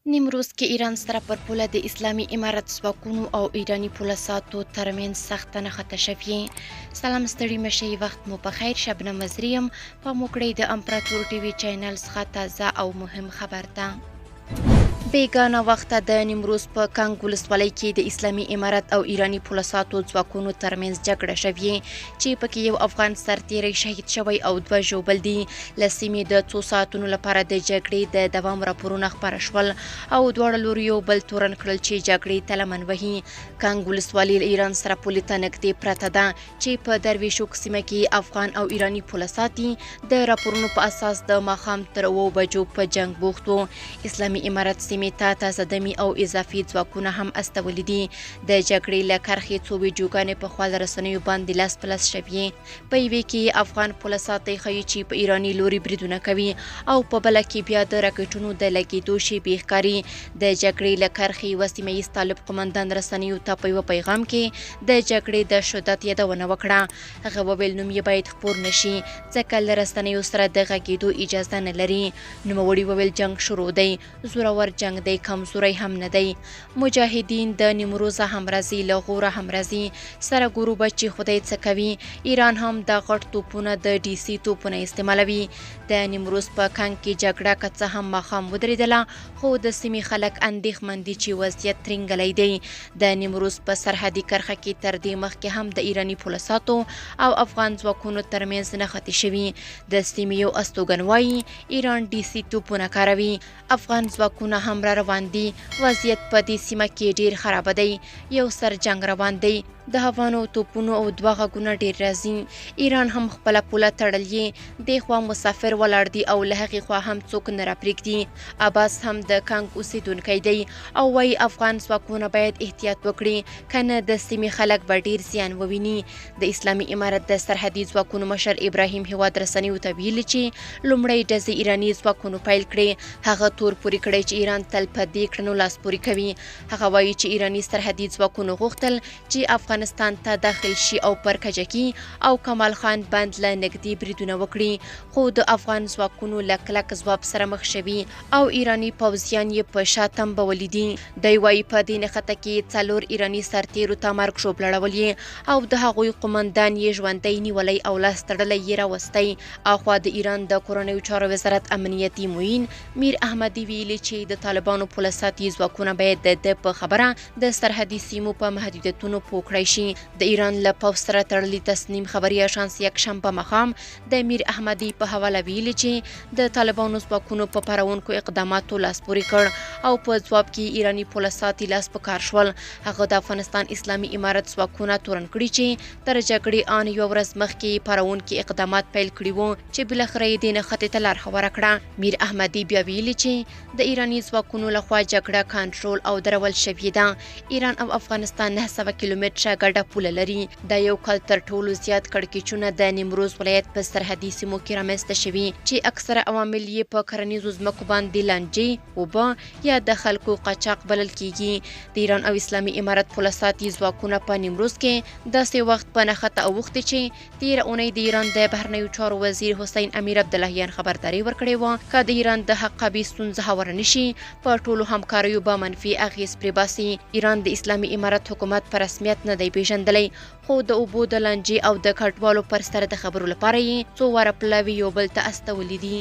نیمروز کې ایران سره پر پوله د اسلامي امارت ځواکونو او ایراني پوله ساتو ترمنځ سخته نښته شوې. سلام، ستړي مشي، وخت مو په خیر. شبنم وزیري یم. پام وکړئ د امپراتور ټي وي چینل څخه تازه او مهم خبر ته. بېګانه وخته د نیمروز په کنګ ولسوالۍ کې د اسلامي امارت او ایراني پوله ساتو ځواکونو ترمنځ جګړه شوې چې پکې یو افغان سرتیری شهید شوی او دوه ژوبل دي. له سیمې د څو ساعتونو لپاره د جګړې د دوام راپورونه خپاره شول او دواړه لوري یو بل تورن کړل چې جګړې ته لمن وهي. کنګ ولسوالي له ایران سره پولې ته نږدې پرته ده چې په درویشوک سیمه کې افغان او ایراني پوله ساتي د راپورونو په اساس د ماښام تر 7 بجو په جنګ بوخت وو. اسلامي امارت سیمې ته تازه دمي او اضافي ځواکونه هم استولي دي. د جګړې له کرښې څو ویډیوګانې په خواله رسنیو باندې لاس په لاس شوې. په یوې کې افغان پوله ساتي ښيي چې په ایراني لوري بریدونه کوي او په بله کې بیا د راکټونو د لګېدو شیبې ښکاري. د جګړې له کرښې یوه سیمه ییز طالب قومندان رسنیو ته په یوه پیغام کې د جګړې د شدت یادونه وکړه. هغه وویل نوم یې باید خپور نه شي ځکه له رسنیو سره د غږېدو اجازه نه لري. نوموړي وویل جنګ شروع دی، زورور جنګ دی، کمزوری هم نه دی. مجاهدین د نیمروزه هم راځي، له غوره هم راځي، سره ګورو به چې خدای څه کوي. ایران هم دا غټ توپونه د ډي سي توپونه استعمالوي. د نیمروز په کنګ کې جګړه که څه هم ماښام ودرېدله خو د سیمې خلک اندېښمن دي چې وضعیت ترینګلی دی. د نیمروز په سرحدي کرښه کې تر دې مخکې هم د ایراني پوله ساتو او افغان ځواکونو ترمنځ نښتې شوي. د سیمې یو استوګن وایي ایران ډي سي توپونه کاروي، افغان ځواکونه هم را روان دي، وضعیت په دې سیمه کې ډیر خراب دی، یو سر جنګ روان دی، د هوانو توپونو او دوه غږونه ډیر راځي. ایران هم خپله پوله تړلې، دې خوا مسافر ولاړ دي او له هغې خوا هم څوک نه راپرېږدي. عباس هم د کنګ اوسېدونکی دی او وایي افغان ځواکونه باید احتیاط وکړي که نه د سیمې خلک به ډیر زیان وویني. د اسلامي امارت د سرحدي ځواکونو مشر ابراهیم هیواد رسنیو ته ویلي چې لومړی ډزې ایراني ځواکونو پیل کړې. هغه تور پورې کړی چې ایران تل په دې کړنو لاس پورې کوي. هغه وایي چې ایراني سرحدي ځواکونو غوښتل چې افغانستان ته داخل شي او پر کجکي او کمال خان بند له نږدې بریدونه وکړي، خو د افغان ځواکونو له کلک ځواب سره مخ شوي او ایراني پوځیان یې په شا تمبولي دي. دی وایي په دې نښته کې 4 ایراني سرتیرو ته مرګ ژوبله اړولې او د هغوی قومندان یې ژوندی نیولی او لاس تړلی یې راوستی. اخوا د ایران د کورنیو چارو وزارت امنیتي معین میر احمدي ویلي چې د طالبانو پوله ساتي ځواکونه باید د ده په خبره د سرحدي سیمو په محدودیتونو پوه کړای شي. د ایران له پوځ سره تړلي تسنیم خبري اژانس یکشنبه ماښام د میر احمدي په حواله ویلي چې د طالبانو ځواکونو په پارونکو اقداماتو لاس پورې کړ او په ځواب کې ایراني پوله ساتي لاس په کار شول. هغه د افغانستان اسلامي امارت ځواکونه تورن کړي چې تر جګړې آن یوه ورځ مخکې یې پارونکي اقدامات پیل کړي وو چې بالاخره یې دې نښتې ته لار هواره کړه. میر احمدي بیا ویلي چې د ایراني ځواکونو لخوا جګړه کنټرول او درول شوې ده. ایران او افغانستان 900 کیلومتره ګډه پوله لري. دا یو کال تر ټولو زیات کړکېچونه د نیمروز ولایت په سرحدي سیمو کې رامنځته شوي چې اکثره عوامل یې په کرنیزو ځمکو باندې لانجې، اوبه یا د خلکو قاچاق بلل کیږي. د ایران او اسلامي امارت پوله ساتي ځواکونه په نیمروز کې داسې وخت په نښته اوښتي چې تېره اونۍ د ایران د بهرنیو چارو وزیر حسین امیر عبداللهیان خبرداری ورکړی و که د ایران د حقابې ستونزه هواره نه شي په ټولو همکاریو به منفي اغېز پرې باسي. ایران د اسلامي امارت حکومت په رسمیت نه دی پېژندلی، خو د اوبو د لانجې او د کډوالو پر سر د خبرو لپاره یې څو واره پلاوي یو بل ته استولي دي.